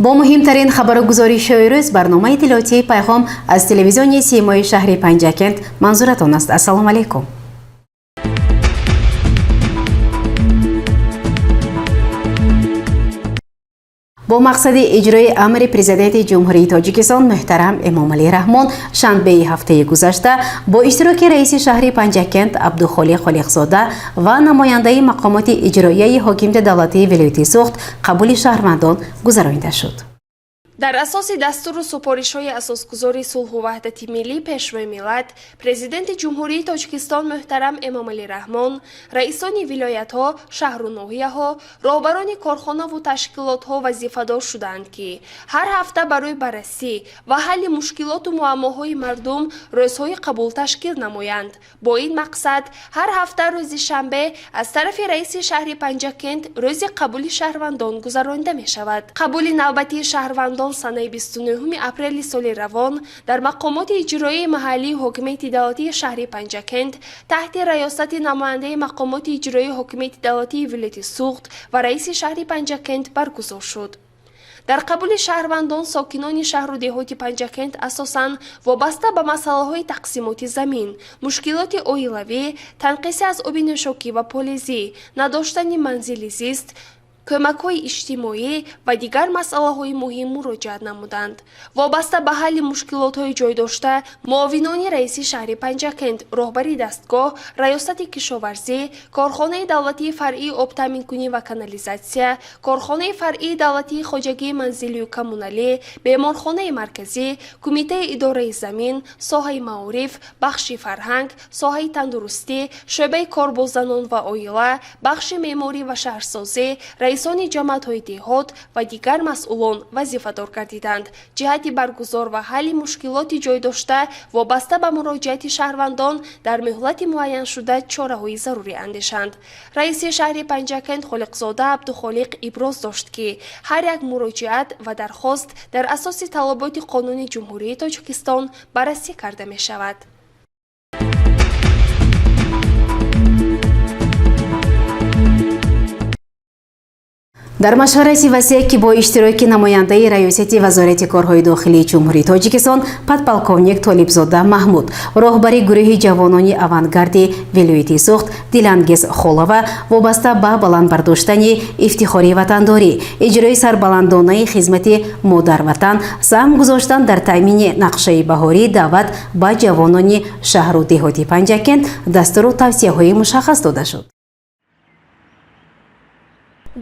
Бо муҳимтарин хабару гузоришҳои рӯз барномаи иттилоотии «Пайғом» аз телевизиони Симои шаҳри Панҷакент манзуратон аст. Ассалому алайкум. Бо мақсади иҷрои амри Президенти Ҷумҳурии Тоҷикистон муҳтарам Эмомалӣ Раҳмон, шанбеи ҳафтаи гузашта бо иштироки раиси шаҳри Панҷакент Абдухолиқ Холиқзода ва намояндаи мақомоти иҷроияи ҳокимияти давлатии вилояти Суғд қабули шаҳрвандон гузаронида шуд. Дар асоси дастуру супоришҳои Асосгузори сулҳу ваҳдати миллӣ, Пешвои миллат, Президенти Ҷумҳурии Тоҷикистон муҳтарам Эмомалӣ Раҳмон, раисони вилоятҳо, шаҳру ноҳияҳо, роҳбарони корхонаву ташкилотҳо вазифадор шудаанд, ки ҳар ҳафта барои баррасӣ ва ҳалли мушкилоту муаммоҳои мардум рӯзҳои қабул ташкил намоянд. Бо ин мақсад ҳар ҳафта рӯзи шанбе аз тарафи раиси шаҳри Панҷакент рӯзи қабули шаҳрвандон гузаронида мешавад. Қабули навбатии шаҳрвандон санаи 29 апрели соли равон дар мақомоти иҷроии маҳаллии ҳокимияти давлатии шаҳри Панҷакент таҳти раёсати намояндаи мақомоти иҷроии ҳокимияти давлатии вилояти Суғд ва раиси шаҳри Панҷакент баргузор шуд. Дар қабули шаҳрвандон сокинони шаҳру деҳоти Панҷакент асосан вобаста ба масъалаҳои тақсимоти замин, мушкилоти оилавӣ, танқисӣ аз оби нӯшокӣ ва полезӣ, надоштани манзили зист, кӯмакҳои иҷтимоӣ ва дигар масъалаҳои муҳим муроҷиат намуданд. Вобаста ба ҳалли мушкилотҳои ҷойдошта муовинони раиси шаҳри Панҷакент, роҳбари дастгоҳ, раёсати кишоварзӣ, корхонаи давлатии фаръии обтаъминкунӣ ва канализатсия, корхонаи фаръии давлатии хоҷагии манзилию коммуналӣ, беморхонаи марказӣ, кумитаи идораи замин, соҳаи маориф, бахши фарҳанг, соҳаи тандурустӣ, шӯъбаи кор бо занон ва оила, бахши меъморӣ ва шаҳрсозӣ, раисони ҷамоатҳои деҳот ва дигар масъулон вазифадор гардиданд, ҷиҳати баргузор ва ҳалли мушкилоти ҷойдошта вобаста ба муроҷиати шаҳрвандон дар муҳлати муайяншуда чораҳои зарурӣ андешанд. Раиси шаҳри Панҷакент Холиқзода Абдухолиқ иброз дошт, ки ҳар як муроҷиат ва дархост дар асоси талаботи қонуни Ҷумҳурии Тоҷикистон баррасӣ карда мешавад. Дар машварати васеъ, ки бо иштироки намояндаи раёсати Вазорати корҳои дохилии Ҷумҳурии Тоҷикистон подполковник Толибзода Маҳмуд, роҳбари гурӯҳи ҷавонони авангарди вилояти Суғд Дилангез Холова, вобаста ба баланд бардоштани ифтихори ватандорӣ, иҷрои сарбаландонаи хизмати модарватан, саҳм гузоштан дар таъмини нақшаи баҳорӣ, даъват ба ҷавонони шаҳру деҳоти Панҷакент дастуру тавсияҳои мушаххас дода шуд.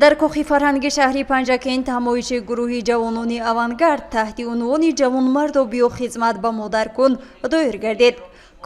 Дар кохи фарҳанги шаҳри Панҷакент ҳамоиши гурӯҳи ҷавонони авангард таҳти унвони «Ҷавонмардо, биё, хизмат ба модар кун» доир гардид.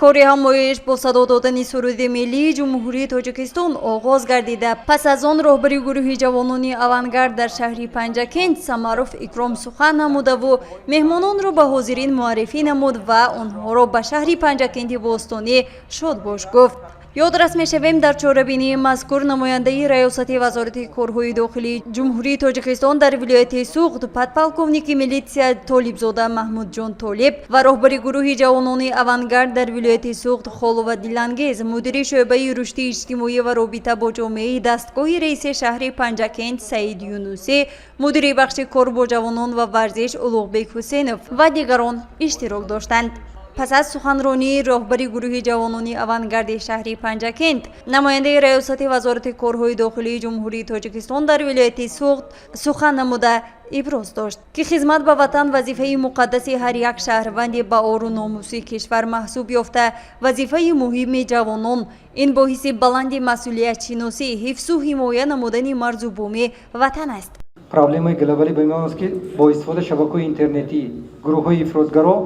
Кори ҳамоиш бо садо додани суруди миллии Ҷумҳурии Тоҷикистон оғоз гардида, пас аз он роҳбари гурӯҳи ҷавонони авангард дар шаҳри Панҷакент Самаров Икром сухан намудаву меҳмононро ба ҳозирин муаррифӣ намуд ва онҳоро ба шаҳри Панҷакенти бостонӣ шодбош гуфт. Ёдрас мешавем, дар чорабинии мазкур намояндаи раёсати Вазорати корҳои дохилии Ҷумҳурии Тоҷикистон дар вилояти Суғд подполковники милитсия Толибзода Маҳмудҷон Толиб ва роҳбари гурӯҳи ҷавонони авангард дар вилояти Суғд Холова Дилангез, мудири шӯъбаи рушди иҷтимоӣ ва робита бо ҷомеаи дастгоҳи раиси шаҳри Панҷакент Саид Юнусӣ, мудири бахши кор бо ҷавонон ва варзиш Улуғбек Ҳусейнов ва дигарон иштирок доштанд. Пас аз суханронии роҳбари гурӯҳи ҷавонони авангарди шаҳри Панҷакент, намояндаи раёсати Вазорати корҳои дохилии Ҷумҳурии Тоҷикистон дар вилояти Суғд сухан намуда иброз дошт, ки хизмат ба ватан вазифаи муқаддаси ҳар як шаҳрванди ба ору номуси кишвар маҳсуб ёфта, вазифаи муҳими ҷавонон ин бо ҳисси баланди масъулиятшиносӣ ҳифзу ҳимоя намудани марзу буми ватан аст. Проблемаи глобалӣ ба ин аст, ки бо истифодаи шабакаҳои интернетӣ гурӯҳҳои ифротгаро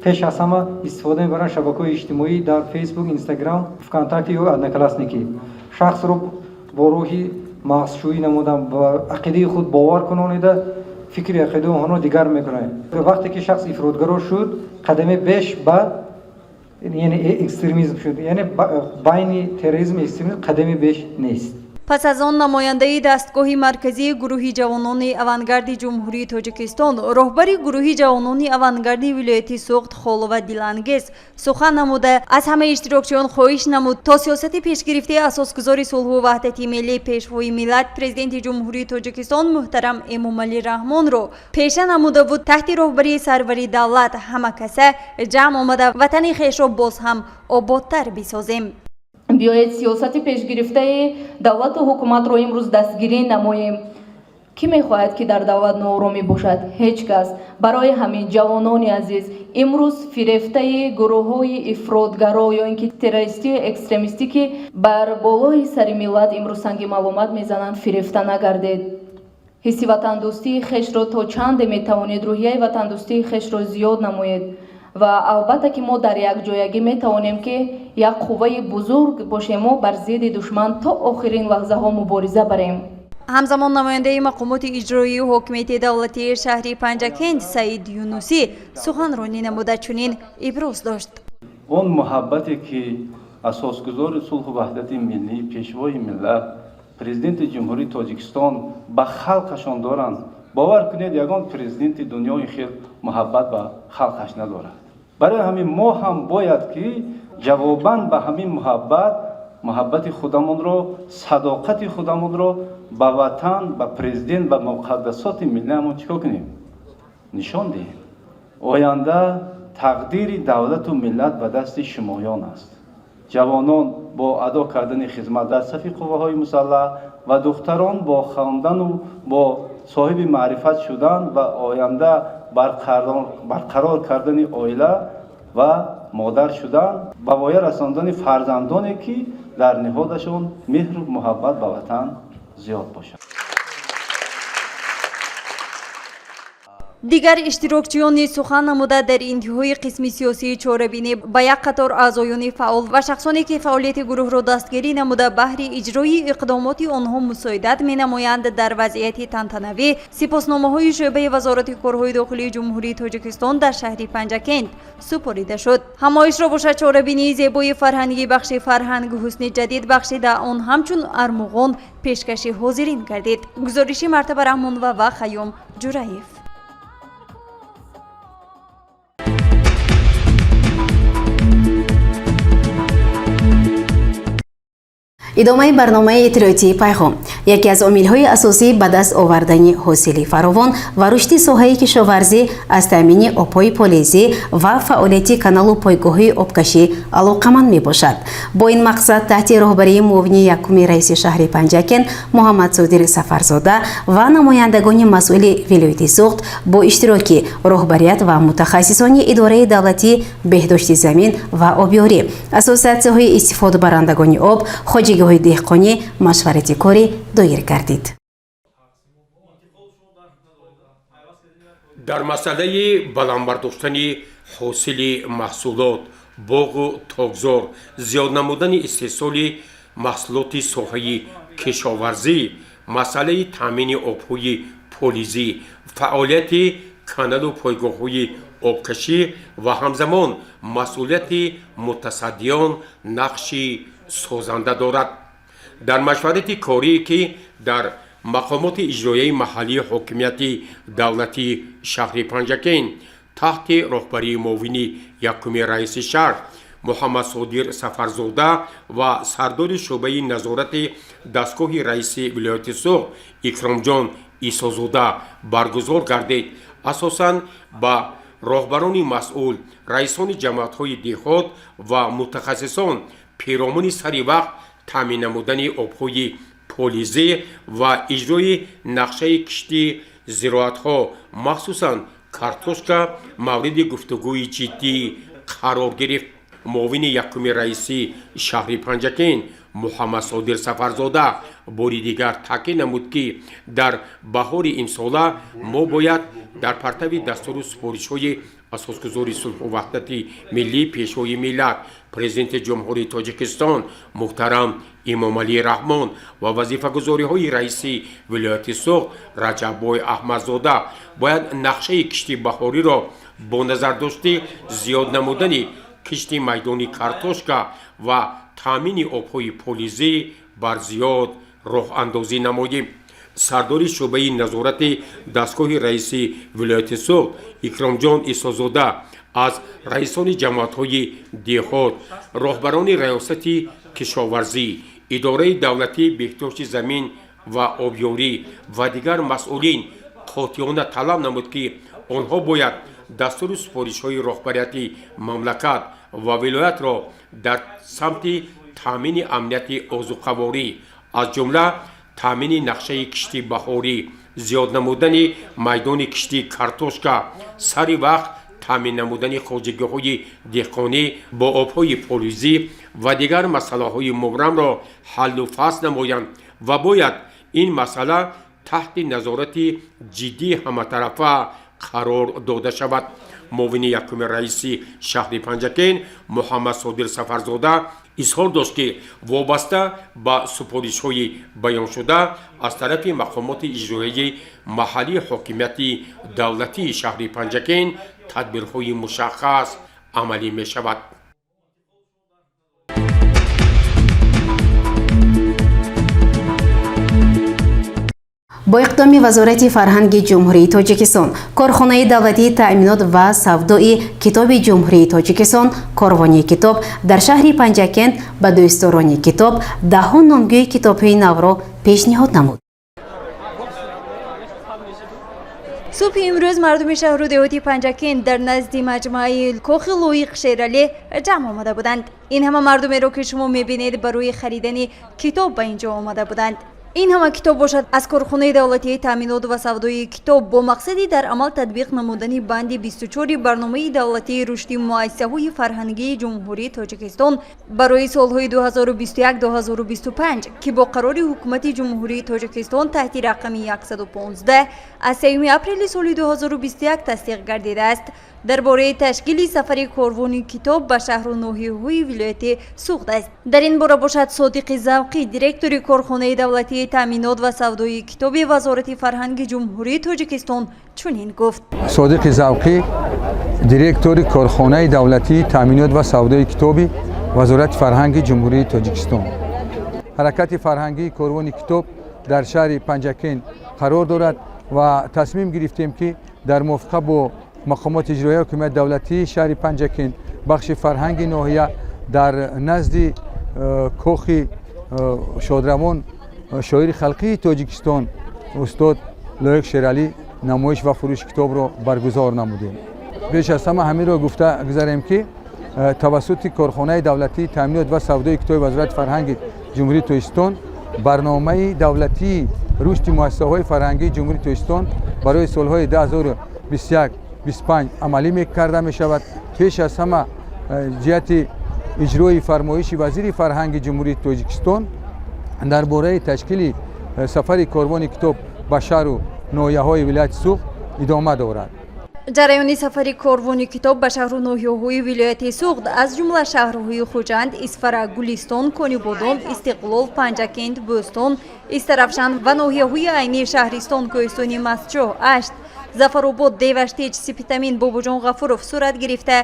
пеш аз ҳама истифода мебаранд шабакаҳои иҷтимоӣ дар Фейсбук, Инстаграм, ВКонтакте ё Одноклассники. Шахсро бо роҳи мағзшӯӣ намудан ба ақидаи худ бовар кунонида, фикри ақидаи онҳоро дигар мекунанд. Вақте ки шахс ифротгаро шуд, қадаме беш ба, яъне, экстремизм шуд, яъне байни терроризм, экстремизм қадами беш нест. Пас аз он намояндаи дастгоҳи марказии гурӯҳи ҷавонони авангарди Ҷумҳурии Тоҷикистон, роҳбари гурӯҳи ҷавонони авангарди вилояти Суғд Холова Дилангез сухан намуда, аз ҳамаи иштирокчиён хоҳиш намуд, то сиёсати пешгирифтаи асосгузори сулҳу ваҳдати миллӣ, Пешвои миллат, Президенти Ҷумҳурии Тоҷикистон муҳтарам Эмомалӣ Раҳмонро пеша намудаву таҳти роҳбарии сарвари давлат ҳама каса ҷамъ омада ватани хешро боз ҳам ободтар бисозем. Биёед сиёсати пешгирифтаи давлату ҳукуматро имрӯз дастгирӣ намоем. Кӣ мехоҳад, ки дар давлат нооромӣ бошад? Ҳеҷ кас. Барои ҳамин, ҷавонони азиз, имрӯз фирефтаи гурӯҳҳои ифротгаро ё ин ки террористию экстремистӣ, ки бар болои сари миллат имрӯз санги маломат мезананд, фирефта нагардед. Ҳисси ватандӯстии хешро то чанде метавонед, рӯҳияи ватандӯстии хешро зиёд намоед ва албатта ки мо дар якҷоягӣ метавонем, ки як қувваи бузург бошем. Мо бар зидди душман то охирин лаҳзаҳо мубориза барем. Ҳамзамон намояндаи мақомоти иҷроии ҳокимияти давлатии шаҳри Панҷакент Саид Юнусӣ суханронӣ намуда, чунин иброз дошт. Он муҳаббате, ки асосгузори сулҳу ваҳдати миллӣ, Пешвои миллат, Президенти Ҷумҳурии Тоҷикистон ба халқашон доранд, бовар кунед, ягон президенти дунёи хел муҳаббат ба халқаш надорад. Барои ҳамин мо ҳам бояд ки ҷавобан ба ҳамин муҳаббат муҳаббати худамонро, садоқати худамонро ба ватан, ба президент, ба муқаддасоти миллиамон чӣ кор кунем? Нишон диҳем. Оянда тақдири давлату миллат ба дасти шумоён аст. Ҷавонон бо адо кардани хизмат дар сафи қувваҳои мусаллаҳ ва духтарон бо хондану бо соҳиби маърифат шудан ва оянда барқарор кардани оила ва модар шудан, ба воя расондани фарзандоне, ки дар ниҳодашон меҳру муҳаббат ба ватан зиёд бошад. Дигар иштирокчиён низ сухан намуда, дар интиҳои қисми сиёсии чорабинӣ ба як қатор аъзоёни фаъол ва шахсоне, ки фаъолияти гурӯҳро дастгирӣ намуда, баҳри иҷрои иқдомоти онҳо мусоидат менамоянд, дар вазъияти тантанавӣ сипосномаҳои шӯъбаи Вазорати корҳои дохилии Ҷумҳурии Тоҷикистон дар шаҳри Панҷакент супорида шуд. Ҳамоишро бошад чорабинии зебои фарҳангии бахши фарҳанг ҳусни ҷадид бахшида, он ҳамчун армуғон пешкаши ҳозирин гардид. Гузориши Мартаба Раҳмонова ва Хайём Ҷураев. Идомаи барномаи иттилоотии «Пайғом». Яке аз омилҳои асосии ба даст овардани ҳосили фаровон ва рушди соҳаи кишоварзӣ аз таъмини обҳои полезӣ ва фаъолияти каналу пойгоҳҳои обкашӣ алоқаманд мебошад. Бо ин мақсад таҳти роҳбарии муовини якуми раиси шаҳри Панҷакент Муҳаммадсодир Сафарзода ва намояндагони масъули вилояти Суғд бо иштироки роҳбарият ва мутахассисони идораи давлатии беҳдошти замин ва обёрӣ, ассотсиатсияҳои истифодабарандагони об, хоҷагиҳои деҳқонӣ машварати корӣ доир гардид. Дар масъалаи баланд бардоштани ҳосили маҳсулот, боғу токзор, зиёд намудани истеҳсоли маҳсулоти соҳаи кишоварзӣ, масъалаи таъмини обҳои полизӣ, фаъолияти каналу пойгоҳҳои обкашӣ ва ҳамзамон масъулияти мутасаддиён нақши созанда дорад. Дар машварати корие, ки дар мақомоти иҷроияи маҳаллии ҳокимияти давлатии шаҳри Панҷакент таҳти роҳбарии муовини якуми раиси шаҳр Муҳаммадсодир Сафарзода ва сардори шӯъбаи назорати дастгоҳи раиси вилояти Суғд Икромҷон Исозода баргузор гардид, асосан ба роҳбарони масъул, раисони ҷамоатҳои деҳот ва мутахассисон пиромуни сари вақт таъмин намудани обҳои полизӣ ва иҷрои нақшаи кишти зироатҳо, махсусан картошка, мавриди гуфтугӯи ҷиддӣ қарор гирифт. Муовини якуми раиси шаҳри Панҷакент Муҳаммадсодир Сафарзода бори дигар таъкид намуд, ки дар баҳори имсола мо бояд дар партави дастуру супоришҳои асосгузори сулҳу ваҳдати миллӣ, Пешвои миллат, Президенти Ҷумҳурии Тоҷикистон муҳтарам Эмомалӣ Раҳмон ва вазифагузориҳои раиси вилояти Суғд Раҷаббой Аҳмадзода бояд нақшаи кишти баҳориро бо назардошти зиёд намудани кишти майдони картошка ва таъмини обҳои полизӣ бар зиёд роҳандозӣ намоем. Сардори шӯъбаи назорати дастгоҳи раиси вилояти Суғд Икромҷон Исозода аз раисони ҷамоатҳои деҳот, роҳбарони раёсати кишоварзӣ, идораи давлатии беҳдошти замин ва обёрӣ ва дигар масъулин қотеона талаб намуд, ки онҳо бояд дастуру супоришҳои роҳбарияти мамлакат ва вилоятро дар самти таъмини амнияти озуқаворӣ, аз ҷумла таъмини нақшаи кишти баҳорӣ, зиёд намудани майдони кишти картошка, сари вақт таъмин намудани хоҷагиҳои деҳқонӣ бо обҳои полизӣ ва дигар масъалаҳои мубрамро ҳаллу фасл намоянд ва бояд ин масъала таҳти назорати ҷиддии ҳаматарафа қарор дода шавад. Муовини якуми раиси шаҳри Панҷакент Муҳаммадсодир Сафарзода изҳор дошт, ки вобаста ба супоришҳои баёншуда аз тарафи мақомоти иҷроияи маҳаллии ҳокимияти давлатии шаҳри Панҷакент тадбирҳои мушаххас амалӣ мешавад. Бо иқдоми Вазорати фарҳанги Ҷумҳурии Тоҷикистон, корхонаи давлатии таъминот ва савдои китоби Ҷумҳурии Тоҷикистон, корвони китоб дар шаҳри Панҷакент ба дӯстдорони китоб даҳҳо номгӯи китобҳои навро пешниҳод намуд. Субҳи имрӯз мардуми шаҳру деҳоти Панҷакент дар назди маҷмӯаи кохи Лоиқ Шералӣ ҷамъ омада буданд. Ин ҳама мардумеро, ки шумо мебинед, барои харидани китоб ба ин ҷо омада буданд. Ин ҳама китоб бошад аз корхонаи давлатии таъминот ва савдои китоб бо мақсади дар амал татбиқ намудани банди 24 барномаи давлатии рушди муассисаҳои фарҳангии Ҷумҳурии Тоҷикистон барои солҳои 2021-2025, ки бо қарори Ҳукумати Ҷумҳурии Тоҷикистон таҳти рақами 115 аз 3 апрели соли 2021 тасдиқ гардидааст, дар бораи ташкили сафари корвони китоб ба шаҳру ноҳияҳои вилояти Суғд аст. Дар ин бора бошад Содиқи Завқӣ, директори корхонаи давлатии таъминот ва савдои китоби Вазорати фарҳанги Ҷумҳурии Тоҷикистон чунин гуфт. Содиқи Завқӣ, директори корхонаи давлатии таъминот ва савдои китоби Вазорати фарҳанги Ҷумҳурии Тоҷикистон. Ҳаракати фарҳангии корвони китоб дар шаҳри Панҷакент қарор дорад ва тасмим гирифтем, ки дар мувофиқа бо мақомоти иҷроияи ҳокимияти давлатии шаҳри Панҷакент, бахши фарҳанги ноҳия, дар назди кохи шодравон шоири халқии Тоҷикистон устод Лоиқ Шералӣ намоиш ва фурӯши китобро баргузор намудем. Пеш аз ҳама ҳаминро гуфта гузарем, ки тавассути корхонаи давлатии таъминот ва савдои китоби Вазорати фарҳанги Ҷумҳурии Тоҷикистон барномаи давлатии рушди муассисаҳои фарҳангии Ҷумҳурии Тоҷикистон барои солҳои 2021-25 амалӣ карда мешавад. Пеш аз ҳама ҷиҳати иҷрои фармоиши вазири фарҳанги Ҷумҳурии Тоҷикистон дар бораи ташкили сафари корвони китоб ба шаҳру ноҳияҳои вилояти Суғд идома дорад. Ҷараёни сафари корвони китоб ба шаҳру ноҳияҳои вилояти Суғд, аз ҷумла шаҳрҳои Хуҷанд, Исфара, Гулистон, Конибодом, Истиқлол, Панҷакент, Бӯстон, Истаравшан ва ноҳияҳои Айнӣ, шаҳристон, Кӯҳистони Мастчоҳ, Ашт, Зафаробод, Деваштич, Сипитамин, Бобоҷон Ғафуров сурат гирифта,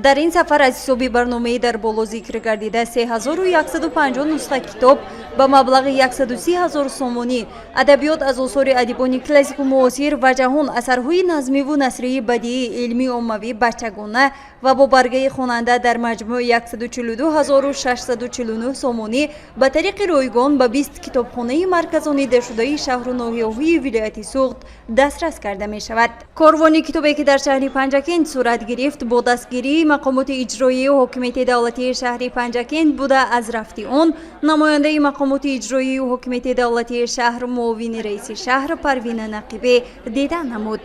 дар ин сафар аз ҳисоби барномаи дар боло зикр гардида 3150 нусха китоб ба маблағи 130 ҳазор сомонӣ, адабиёт аз осори адибони классику муосир ва ҷаҳон, асарҳои назмиву насрии бадиӣ, илмӣ, оммавӣ, бачагона ва бо баргаи хонанда дар маҷмӯъ 142 649 сомонӣ ба тариқи ройгон ба 20 китобхонаи марказонидашудаи шаҳру ноҳияҳои вилояти Суғд дастрас карда мешавад. Корвони китобе, ки дар шаҳри Панҷакент сурат гирифт, бо дастгирии мақомоти иҷроияи ҳокимияти давлатии шаҳри Панҷакент буда, аз рафти он намояндаи мақомоти иҷроияи ҳокимияти давлатии шаҳр, муовини раиси шаҳр Парвина Нақибе дида намуд.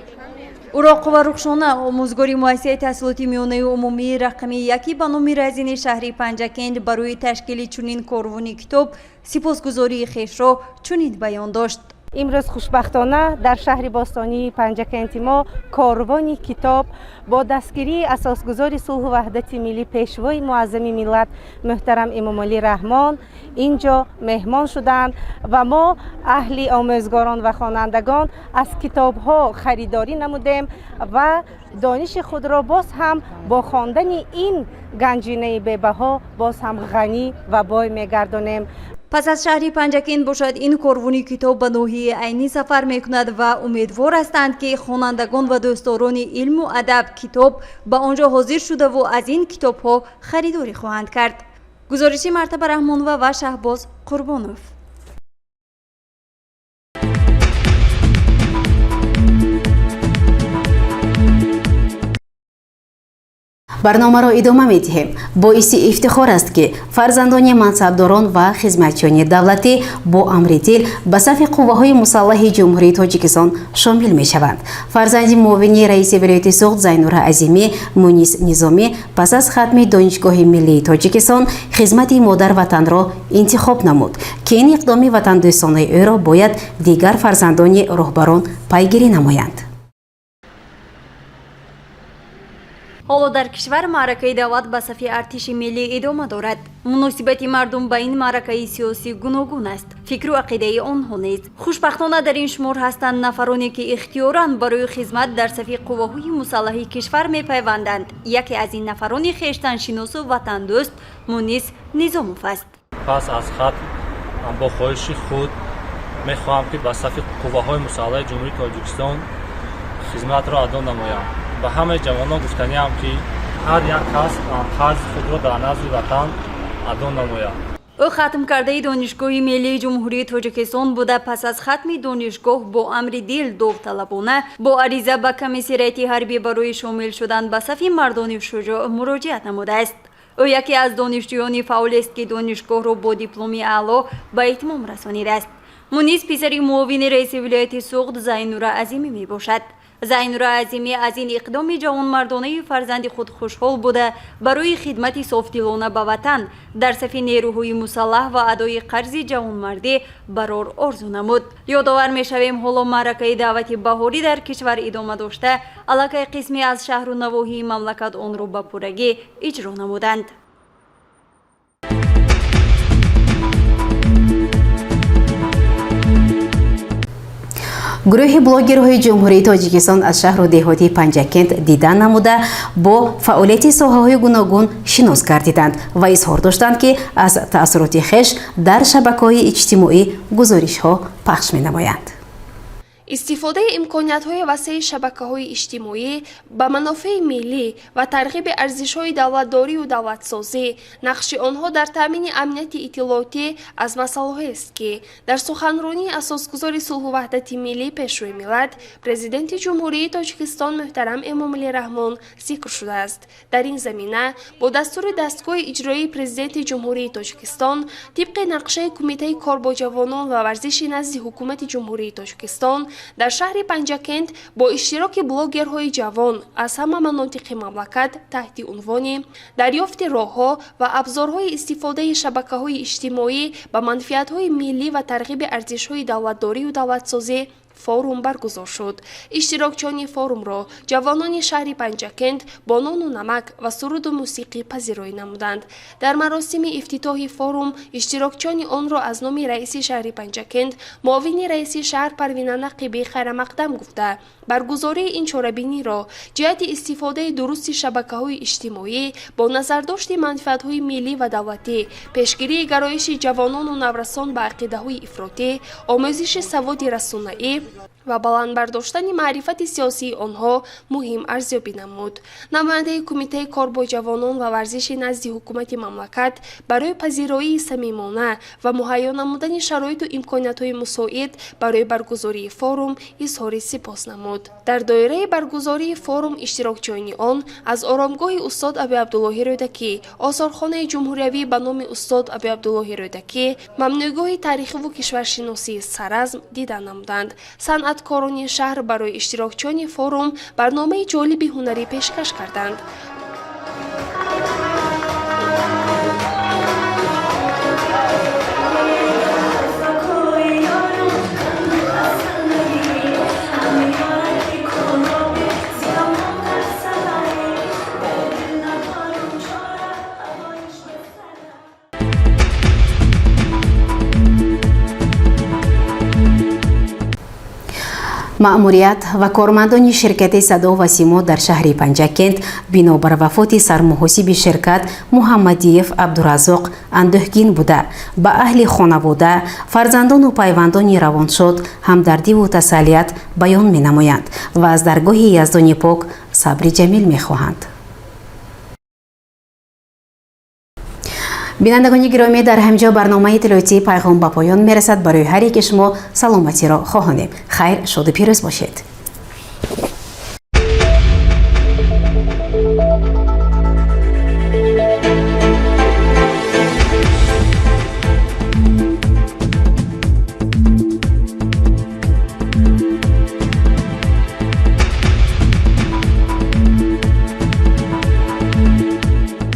Уроқова Рухшона, омӯзгори муассисаи таҳсилоти миёнаи умумии рақами яки ба номи Разини шаҳри Панҷакент, барои ташкили чунин корвони китоб сипосгузории хешро чунин баён дошт. Имрӯз хушбахтона дар шаҳри бостонии Панҷакенти мо корвони китоб бо дастгирии асосгузори сулҳу ваҳдати миллӣ, пешвои муаззами миллат муҳтарам Эмомалӣ Раҳмон ин ҷо меҳмон шуданд ва мо аҳли омӯзгорон ва хонандагон аз китобҳо харидорӣ намудем ва дониши худро боз ҳам бо хондани ин ганҷинаи бебаҳо боз ҳам ғанӣ ва бой мегардонем. Пас аз шаҳри Панҷакент бошад, ин корвони китоб ба ноҳияи Айнӣ сафар мекунад ва умедвор ҳастанд, ки хонандагон ва дӯстдорони илму адаб, китоб ба он ҷо ҳозир шудаву аз ин китобҳо харидорӣ хоҳанд кард. Гузориши Мартаба Раҳмонова ва Шаҳбоз Қурбонов. Барномаро идома медиҳем. Боиси ифтихор аст, ки фарзандони мансабдорон ва хизматчиёни давлатӣ бо амри дил ба сафи қувваҳои мусаллаҳи Ҷумҳурии Тоҷикистон шомил мешаванд. Фарзанди муовини раиси вилояти Суғд Зайнура Азимӣ, Мунис Низомӣ, пас аз хатми Донишгоҳи миллии Тоҷикистон хизмати модарватанро интихоб намуд, ки ин иқдоми ватандӯстонаи ӯро бояд дигар фарзандони роҳбарон пайгирӣ намоянд. Ҳоло дар кишвар маъракаи даъват ба сафи артиши миллӣ идома дорад. Муносибати мардум ба ин маъракаи сиёсӣ гуногун аст, фикру ақидаи онҳо низ. Хушбахтона, дар ин шумор ҳастанд нафароне, ки ихтиёран барои хизмат дар сафи қувваҳои мусаллаҳи кишвар мепайванданд. Яке аз ин нафарони хештаншиносу ватандӯст Мунис Низомов аст. Пас аз хатм бо хоҳиши худ мехоҳам, ки ба сафи қувваҳои мусаллаҳи Ҷумҳурии Тоҷикистон хизматро адо намоям. Ба ҳамаи ҷавонон гуфтаниам, ки ҳар як кас қарзи худро дар назди ватан адо намояд. Ӯ хатмкардаи Донишгоҳи миллии Ҷумҳурии Тоҷикистон буда, пас аз хатми донишгоҳ бо амри дил довталабона бо ариза ба комиссариати ҳарбӣ барои шомил шудан ба сафи мардони шуҷоъ муроҷиат намудааст. Ӯ яке аз донишҷӯёни фаъолест, ки донишгоҳро бо дипломи аъло ба итмом расонидааст. Мунис писари муовини раиси вилояти Суғд Зайнура Азимӣ мебошад. Зайнура Азимӣ аз ин иқдоми ҷавонмардонаи фарзанди худ хушҳол буда, барои хидмати софдилона ба ватан дар сафи нерӯҳои мусаллаҳ ва адои қарзи ҷавонмардӣ барор орзу намуд. Ёдовар мешавем, ҳоло маъракаи даъвати баҳорӣ дар кишвар идома дошта, аллакай қисме аз шаҳру навоҳии мамлакат онро ба пуррагӣ иҷро намуданд. Гурӯҳи блогерҳои Ҷумҳурии Тоҷикистон аз шаҳру деҳоти Панҷакент дидан намуда, бо фаъолияти соҳаҳои гуногун шинос гардиданд ва изҳор доштанд, ки аз таассуроти хеш дар шабакаҳои иҷтимоӣ гузоришҳо пахш менамоянд. Истифодаи имкониятҳои васеи шабакаҳои иҷтимоӣ ба манофеи миллӣ ва тарғиби арзишҳои давлатдорию давлатсозӣ, нақши онҳо дар таъмини амнияти иттилоотӣ аз масъалаҳоест, ки дар суханронии асосгузори сулҳу ваҳдати миллӣ, Пешвои миллат, Президенти Ҷумҳурии Тоҷикистон муҳтарам Эмомалӣ Раҳмон зикр шудааст. Дар ин замина бо дастури дастгоҳи иҷроии Президенти Ҷумҳурии Тоҷикистон, тибқи нақшаи Кумитаи кор бо ҷавонон ва варзиши назди Ҳукумати Ҷумҳурии Тоҷикистон, дар шаҳри Панҷакент бо иштироки блогерҳои ҷавон аз ҳама манотиқи мамлакат таҳти унвони «Дарёфти роҳҳо ва абзорҳои истифодаи шабакаҳои иҷтимоӣ ба манфиатҳои миллӣ ва тарғиби арзишҳои давлатдорию давлатсозӣ» форум баргузор шуд. Иштирокчиёни форумро ҷавонони шаҳри Панҷакент бо нону намак ва суруду мусиқӣ пазироӣ намуданд. Дар маросими ифтитоҳи форум иштирокчиёни онро аз номи раиси шаҳри Панҷакент, муовини раиси шаҳр Парвина Нақибӣ хайрамақдам гуфта, баргузории ин чорабиниро ҷиҳати истифодаи дурусти шабакаҳои иҷтимоӣ бо назардошти манфиатҳои миллӣ ва давлатӣ, пешгирии гароиши ҷавонону наврасон ба ақидаҳои ифротӣ, омӯзиши саводи расонаӣ ва баланд бардоштани маърифати сиёсии онҳо муҳим арзёбӣ намуд. Намояндаи Кумитаи кор бо ҷавонон ва варзиши назди ҳукумати мамлакат барои пазироии самимона ва муҳайё намудани шароиту имкониятҳои мусоид барои баргузории форум изҳори сипос намуд. Дар доираи баргузории форум иштирокчиёни он аз оромгоҳи устод Абуабдуллоҳи Рӯдакӣ, осорхонаи ҷумҳуриявӣ ба номи устод Абуабдуллоҳи Рӯдакӣ, мамнӯъгоҳи таърихиву кишваршиносии Саразм дида намуданд. Санъаткорони шаҳр барои иштирокчиёни форум барномаи ҷолиби ҳунарӣ пешкаш карданд. Маъмурият ва кормандони ширкати Садо ва Симо дар шаҳри Панҷакент бинобар вафоти сармуҳосиби ширкат Муҳаммадиев Абдуразоқ андӯҳгин буда, ба аҳли хонавода, фарзандону пайвандони равоншод ҳамдардиву тасаллият баён менамоянд ва аз даргоҳи Яздони Пок сабри ҷамил мехоҳанд. Бинандагони гиромӣ, дар ҳамҷо барномаи иттилоотии Пайғом ба поён мерасад. Барои ҳар яки шумо саломатиро хоҳонем. Хайр, шоду пирӯз бошед.